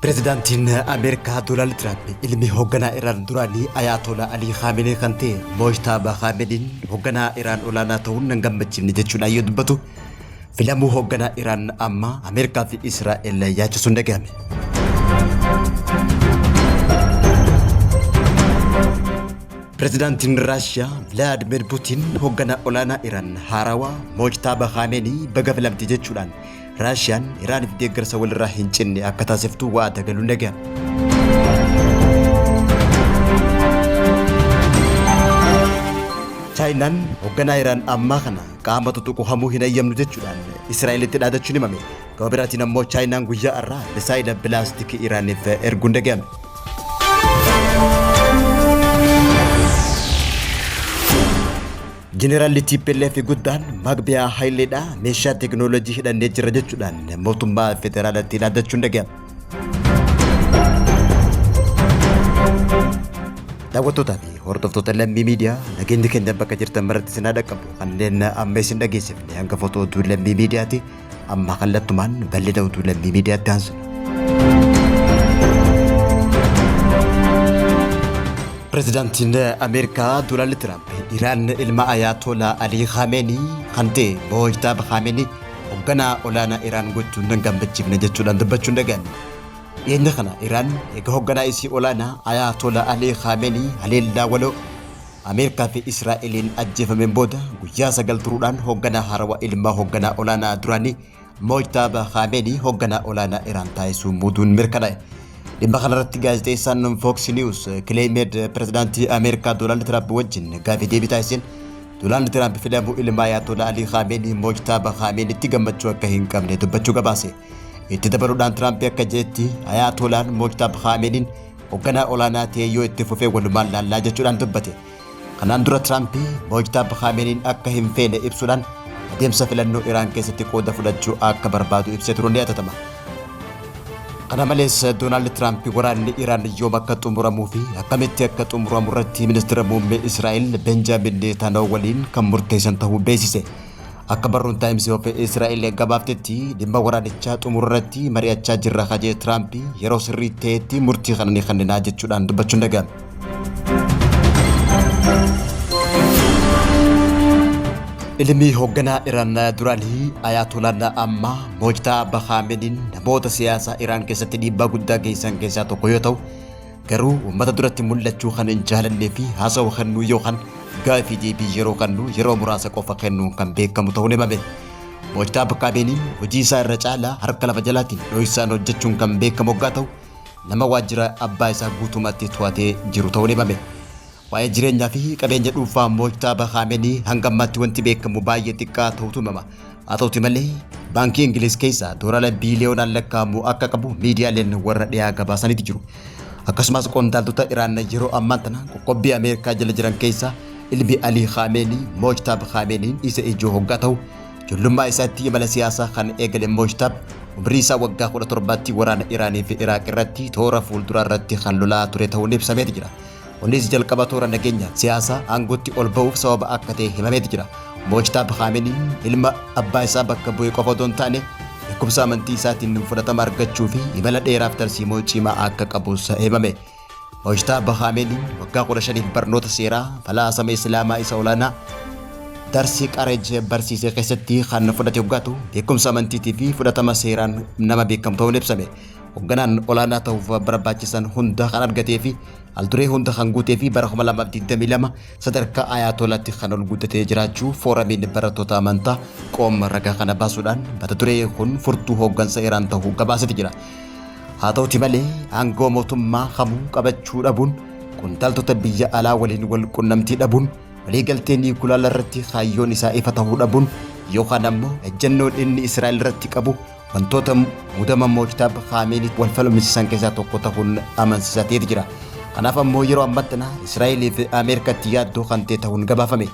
Pireezidaantiin Ameerikaa Doonaald Tiraamp ilmi hoogganaa Iraan duraanii Ayaatolaa Alii Khamenei kan ta'e Mojtaabaa Khameneiin hoogganaa Iraan olaanaa ta'uun nan gammachiifne jechuudhaan yoo dubbatu filamuu hoogganaa Iraan ammaa Ameerikaa fi Israa'el yaachisuun dhagahame. Pireezidaantiin Raashiyaa Vilaadimir Putiin hoogganaa olaanaa Iraan haarawaa Mojtaabaa Khamenei baga filamte jechuudhaan Raashiyaan Iraaniif deeggarsa walirraa hin cinne akka taasiftu waada galuun dhagahame. Chaayinaan hoogganaa Iraan ammaa kana qaama tuttuqu hamuu hin ayyamnu jechuudhaan Israa'elitti dhaadachuun himame. Gama biraatiin ammoo Chaayinaan guyyaa har'aa misaayila bilaastikii Iraaniif erguun dhagahame. Jeneraalli TPLF guddaan Magbiyaa Hayileedha meeshaa teekinooloojii hidhannee jira jechuudhaan mootummaa federaalatti dhaadachuun dhagahame. Daawwattootaa fi hordoftoota Lammii Miidiyaa, nageenyi keenya bakka jirtan maratti isin haa dhaqqabu. Kanneen amma isin dhageessifne hangafoota oduu Lammii Miidiyaati. Amma kallattumaan bal'ina oduu Lammii Miidiyaatti aansina. Pireezidaantiin Ameerikaa Doonaald Tiraamp Iraan ilma Ayaatolaa Alii Khamenei kan ta'e Mojtaaba Khamenei hoogganaa olaanaa Iraan gochuun nan gammachiifne jechuudhaan dubbachuun dhaga'ame. Dhiyeenya kana Iraan eega hoogganaa isii olaanaa Ayaatolaa Alii Khamenei haleellaa waloo Ameerikaa fi Israa'eliin ajjeefameen booda guyyaa 9 turuudhaan hoogganaa haarawaa ilma hoogganaa olaanaa duraanii Mojtaaba Khamenei hoogganaa olaanaa Iraan taasisuu muuduun mirkanaa'e. Dhimma kanarratti gaazexeessaan Fox News Kileemed pirezidaantii Ameerikaa Doonaald Tiraamp wajjin gaaffii deebii taasiseen Doonaald Tiraamp filamuu ilma Ayaatolaa Alii Khamenei Mojtaaba Khameneitti gammachuu akka hin qabne dubbachuu gabaase. Itti dabaluudhaan Tiraamp akka jedhetti Ayaatolaan Mojtaaba Khameneiin hoogganaa olaanaa ta'ee yoo itti fufee walumaan laallaa jechuudhaan dubbate. Kanaan dura Tiraamp Mojtaaba Khameneiin akka hin feene ibsuudhaan adeemsa filannoo Iraan keessatti qooda fudhachuu akka barbaadu ibsee turuun ni yaadatama. Kana malees Doonaald Tiraamp waraanni Iraan yoom akka xumuramuu fi akkamitti akka xumuramu irratti ministeera muummee Israa'el Benjaamin Netanyahu waliin kan murteessan ta'uu beeksise. Akka barruun Times of Israa'el gabaaftetti dhimma waraanichaa xumuru irratti mari'achaa jirra kajee Tiraamp yeroo sirrii ta'etti murtii kana ni kenninaa jechuudhaan dubbachuun dhaga'ame. Ilmi hoogganaa Iraan duraanii Ayaatolaan ammaa Mojtaaba Khameneiin namoota siyaasaa Iraan keessatti dhiibbaa guddaa geessisan keessaa tokko yoo ta'u, garuu uummata duratti mul'achuu kan hin jaalannee fi haasawa kennuu yookaan gaaffii deebii yeroo kennu yeroo muraasa qofa kennuun kan beekamu ta'uun himame. Mojtaaba Khameneiin hojii isaa irra caalaa harka lafa jalaatiin dhoksaan hojjechuun kan beekamu hoggaa ta'u, nama waajjira abbaa isaa guutummaatti to'atee jiru ta'uun himame. Waa'ee jireenyaa fi qabeenya dhuunfaa Mojtaaba Khamenei hanga ammaatti wanti beekamu baay'ee xiqqaa ta'utu himama. Haa ta'uti malee baankii Ingiliz keessaa doolaara biiliyoonaan lakkaa'amu akka qabu miidiyaaleen warra dhiyaa gabaasaniiti jiru. Akkasumas qondaaltota Iraan yeroo ammaan tana qoqqobbii Ameerikaa jala jiran keessaa ilmi Alii Khamenei Mojtaab Khameneiin isa ijoo hoggaa ta'u, ijoollummaa isaatti imala siyaasaa kan eegale Mojtaab umrii isaa waggaa 17tti waraana Iraanii fi Iraaq irratti toora fuulduraa irratti kan lolaa ture ta'uun ibsameeti jira. Kunis jalqaba toora nageenya siyaasaa aangootti ol ba'uuf sababa akka ta'e himameeti jira. Mojtaab Khameneiin ilma abbaa isaa bakka bu'e qofa otoo hin taane beekumsa amantii isaatiin fudhatama argachuu fi imala dheeraaf tarsiimoo cimaa akka qabus himame. Mojtaab Khameneiin waggaa 15f barnoota seeraa falaasama Islaamaa isa olaanaa Darsii Qarej barsiise keessatti kan fudhate hoggaa ta'u, beekumsa amantiitii fi fudhatama seeraan nama beekamu ta'uun ibsame. Hoogganaan olaanaa ta'uuf barbaachisan hunda kan argatee fi alduree hunda kan guutee fi bara 2022 sadarkaa Ayaatolaatti kan ol guddatee jiraachuu fooramiin barattoota amantaa Qoom ragaa kana baasuudhaan mata duree kun furtuu hooggansa Iraan ta'uu gabaasete jira. Haa ta'uti malee aangoo mootummaa kamuu qabachuu dhabuun, qondaaltota biyya alaa waliin wal qunnamtii dhabuun, waliigaltee niikulaala irratti kaayyoon isaa ifa ta'uu dhabuun yookaan ammoo ejjennoon inni Israa'el irratti qabu wantoota muudama Mojtaab Khamenei wal falmisiisan keessaa tokko ta'uun amansiisaa ta'eeti jira. Kanaaf ammoo yeroo ammaatti tana Israa'elii fi Ameerikaatti yaaddoo kan ta'e ta'uun gabaafame.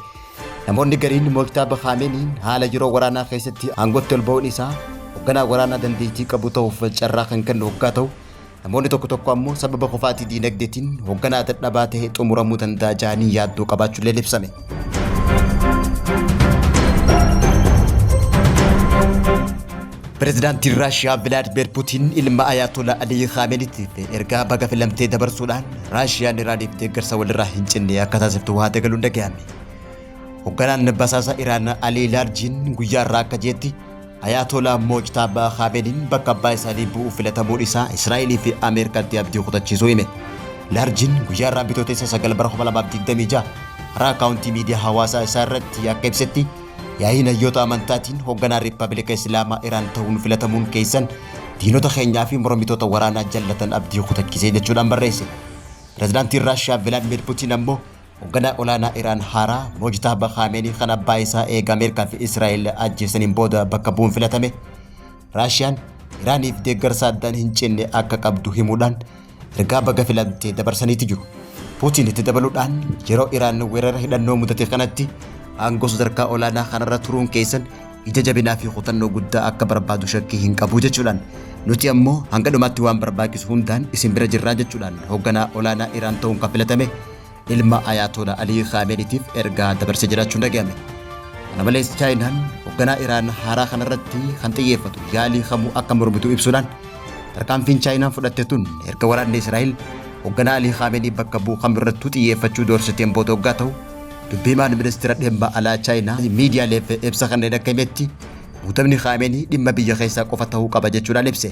Namoonni gariin Mojtaab Khamenei haala yeroo waraanaa keessatti aangootti ol ba'uun isaa hoogganaa waraanaa dandeettii qabu ta'uuf carraa kan kennu hoggaa ta'u, namoonni tokko tokko ammoo sababa kufaatii diinagdeetiin hoogganaa dadhabaa ta'e xumuramuu danda'a jedhanii yaaddoo qabaachuullee ibsame. Pireezidaantiin Raashiyaa Vilaadimir Putiin ilma Ayaatolaa Alii Khaameniitiif ergaa baga filamtee dabarsuudhaan Raashiyaan Iraaniif deeggarsa walirraa hin cinne akka taasiftu waada galuun dhaga'ame. Hoogganaan basaasa Iraan Alii Laarjiin guyyaa irraa akka jeetti Ayaatolaa Moojtaabaa Khaameniin bakka abbaa isaanii bu'uuf filatamuun isaa Israa'elii fi Ameerikaatti abdii kutachiisuu hime. Laarjiin guyyaa irraa Bitootessa 9 bara 2026 karaa akkaawuntii miidiyaa hawaasaa isaa irratti akka ibsetti, Yaa'iin hayyoota amantaatiin hoogganaa Riippaabilika Islaamaa Iraan ta'uun filatamuun keessan diinota keenyaa fi mormitoota waraanaa jallatan abdii kutachisee jechuudhaan barreesse. Pirezidaantiin Raashiyaa Vilaadimir Putiin ammoo hoogganaa olaanaa Iraan haaraa Mojtaaba Khaameenii kan abbaa isaa eega Ameerikaa fi Israa'el ajjeesaniin booda bakka bu'uun filatame. Raashiyaan Iraaniif deeggarsa addaan hin cinne akka qabdu himuudhaan ergaa baga filamtee dabarsaniiti jiru. Puutiin itti dabaluudhaan yeroo Iraan weerara hidhannoo mudate kanatti aangoo sadarkaa olaanaa kanarra turuun keessan ija jabinaa fi kutannoo guddaa akka barbaadu shakkii hin qabu jechuudhaan, nuti ammoo hanga dhumaatti waan barbaachisu hundaan isin bira jirraa jechuudhaan hoogganaa olaanaa Iraan ta'uun kan filatame ilma Ayaatolaa Alii Khaameniitiif ergaa dabarsee jiraachuun dhaga'ame. Kana malees Chaayinaan hoogganaa Iraan haaraa kanarratti kan xiyyeeffatu yaalii kamuu akka mormitu ibsuudhaan, tarkaanfiin Chaayinaan fudhatte tun erga waraanni Israa'el hoogganaa Alii Khaameenii bakka bu'u kamirrattuu xiyyeeffachuu doorsiteen booda hoggaa ta'u, dubbiimaan ministeera dhimma alaa Chaayinaa miidiyaaleef ibsa kanneen akka himetti muudamni Khaameenii dhimma biyya keessaa qofa ta'uu qaba jechuudhaan ibse.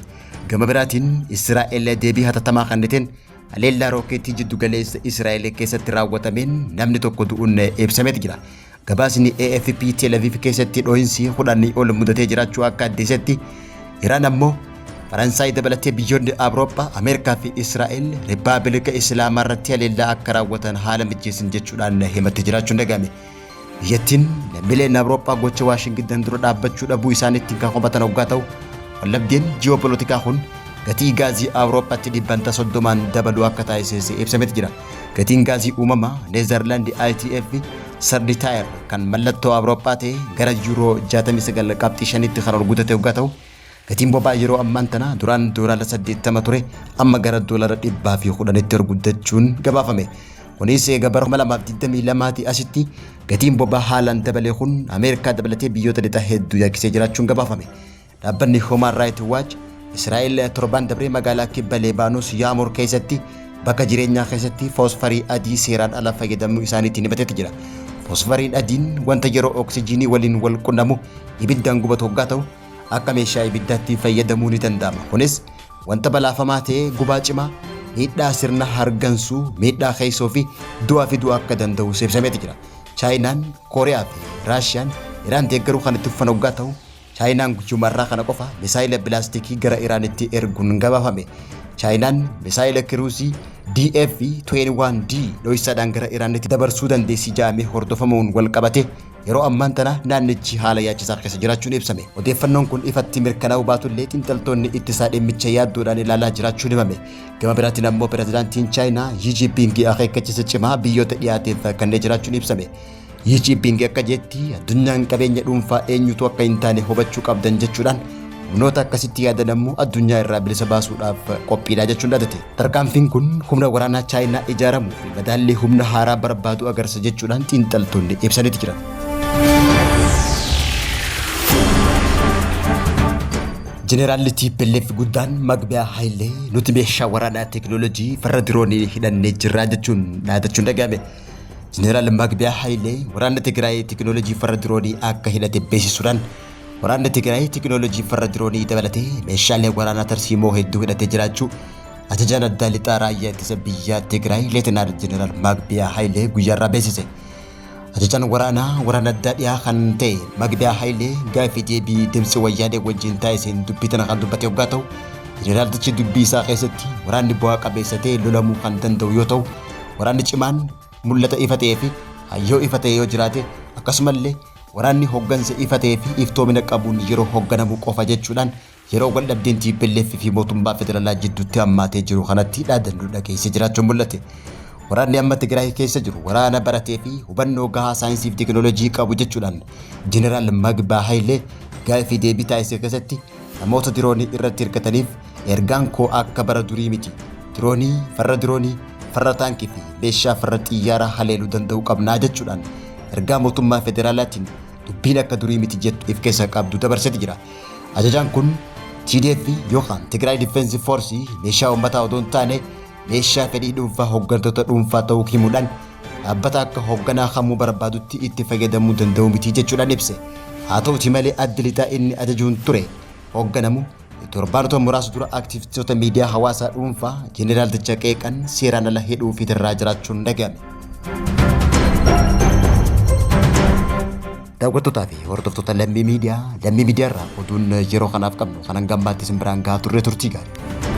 Gama biraatiin Israa'el deebii hatattamaa kenniteen haleellaa rookeetii jiddu galeessa Israa'el keessatti raawwatameen namni tokko du'uun ibsameeti jira. Gabaasni AFP Tel Aviv keessatti dhohinsi 10 ol mudatee jiraachuu akka addeessetti, Iraan ammoo Faransaay dabalatee biyyoonni Awurooppaa, Ameerikaa fi Israa'el Riippaabilika Islaamaa irratti haleellaa akka raawwatan haala mijeessan jechuudhaan himattee jiraachuun dhaga'ame. Biyyattiin lammiileen Awurooppaa gocha Waashingitan dura dhaabbachuu dhabuu isaaniitti kan komatan hoggaa ta'u, wallabdeen ji'oopolitikaa kun gatii gaazii Awurooppaatti dhibbantaa 30n dabaluu akka taasise ibsameeti jira. Gatiin gaazii uumamaa Neezerlaandi ITF Sardi Taayir kan mallattoo Awurooppaa ta'e gara yuuroo 69 qabxii 5tti kan ol guddate hoggaa ta'u, gatiin boba'aa yeroo ammaan tana duraan doolaara 80 ture amma gara doolaara 110tti ol guddachuun gabaafame. Kunis eega bara 2022 asitti gatiin boba'aa haalaan dabale kun Ameerikaa dabalatee biyyoota lixaa hedduu yaakisee jiraachuun gabaafame. Dhaabbanni Human Rights Watch Israa'el torban dabree magaalaa kibba Leebaanos Yaamur keessatti bakka jireenyaa keessatti foosfarii adii seeraan ala fayyadamuu isaaniitiin himateeti jira. Foosfariin adiin wanta yeroo oksijiinii waliin wal qunnamu ibiddaan gubatu hoggaa ta'u, akka meeshaa ibiddaatti fayyadamuu ni danda'ama. Kunis wanta balaafamaa ta'ee gubaa cimaa, miidhaa sirna hargansuu, miidhaa keessoo fi du'a fiduu akka danda'u ibsameeti jira. Chaayinaan, Kooriyaa fi Raashiyaan Iraan deeggaruu kan itti fufan hoggaa ta'u, Chaayinaan guyyumarraa kana qofa misaayila bilaastikii gara Iraanitti erguun gabaafame. Chaayinaan misaayila kiruusii DF-21D dhoysaadhaan gara Iraanitti dabarsuu dandeessi jedhamee hordofamuun wal qabate yeroo ammaan tana naannichi haala yaachisaa keessa jiraachuun ibsame. Odeeffannoon kun ifatti mirkanaa'uu baatullee xiinxaltoonni ittisaa dhimmicha yaaddoodhaan ilaalaa jiraachuun himame. Gama biraatiin ammoo pirezidaantiin Chaayinaa Xi Jinping akeekkachiisa cimaa biyyoota dhiyaateef kennee jiraachuun ibsame. Xi Jinping akka jetti addunyaan qabeenya dhuunfaa eenyutu akka hin taane hubachuu qabdan jechuudhaan humnoota akkasitti yaadan ammoo addunyaa irraa bilisa baasuudhaaf qophiidha jechuun dhaadate. Tarkaanfiin kun humna waraanaa Chaayinaa ijaaramuu fi madaallii humna haaraa barbaadu agarsiisa jechuudhaan xiinxaltoonni ibsaniiti jiran. Jeneraalli TPLF guddaan Magbiyaa Hayilee nuti meeshaa waraanaa teekinooloojii farra diroonii hidhannee jirraa jechuun dhaadachuun dhaga'ame. Jeneraal Magbiyaa Hayilee waraanni Tigraay teekinooloojii farra diroonii akka hidhate beeksisuudhaan, waraanni Tigraay teekinooloojii farra diroonii dabalatee meeshaalee waraanaa tarsiimoo hedduu hidhatee jiraachuu ajajaan addaa lixaa raayyaa ittisa biyyaa Tigraay Leetinaal Jeneraal Magbiyaa Hayilee guyyaarraa beeksise. Ajajaan waraanaa waraana addaa dhiyaa kan ta'e Magbiyaa Hayilee gaaffii deebii Dimtsi Wayyaanee wajjin taasiseen dubbii tana kan dubbate hoggaa ta'u, jeneraaltichi dubbii isaa keessatti waraanni bu'aa qabeessa ta'e lolamuu kan danda'u yoo ta'u, waraanni cimaan mul'ata ifa ta'ee fi kaayyoo ifa ta'e yoo jiraate, akkasumallee waraanni hoggansa ifa ta'ee fi iftoomina qabuun yeroo hogganamu qofa jechuudhaan yeroo waldhabdeen TPLF fi mootummaa federaalaa jidduutti hammaatee jiru kanatti dhaadannoo dhageessee jiraachuun mul'ate. Waraanni amma Tigraay keessa jiru waraana baratee fi hubannoo gahaa saayinsii fi teekinooloojii qabu jechuudhaan Jeneraal Magbaa Hayilee gaaffii deebii taasise keessatti, namoota diroonii irratti hirkataniif ergaan koo akka bara durii miti. Diroonii, farra diroonii, farra taankii fi meeshaa farra xiyyaaraa haleeluu danda'u qabnaa jechuudhaan ergaa mootummaa federaalaatiin dubbiin akka durii miti jettu if keessa qabdu dabarseeti jira. Ajajaan kun TDF yookaan Tigraay Defense Force meeshaa uummataa odoo hin taane meeshaa fedhii dhuunfaa hooggantoota dhuunfaa ta'uu himuudhaan dhaabbata akka hoogganaa kamuu barbaadutti itti fayyadamuu danda'u miti jechuudhaan ibse. Haa ta'uti malee addi lixaa inni ajajuun ture hoogganamu torbaanota muraasa dura aktivistoota miidiyaa hawaasaa dhuunfaa jeneraalticha qeeqan seeraan ala hidhuu fi darraa jiraachuun dhaga'ame. Daawwattootaa fi hordoftoota Lammii Miidiyaa, Lammii Miidiyaa irraa oduun yeroo kanaaf qabnu kanan gammaatti isin biraan gahaa turre turtii gaarii.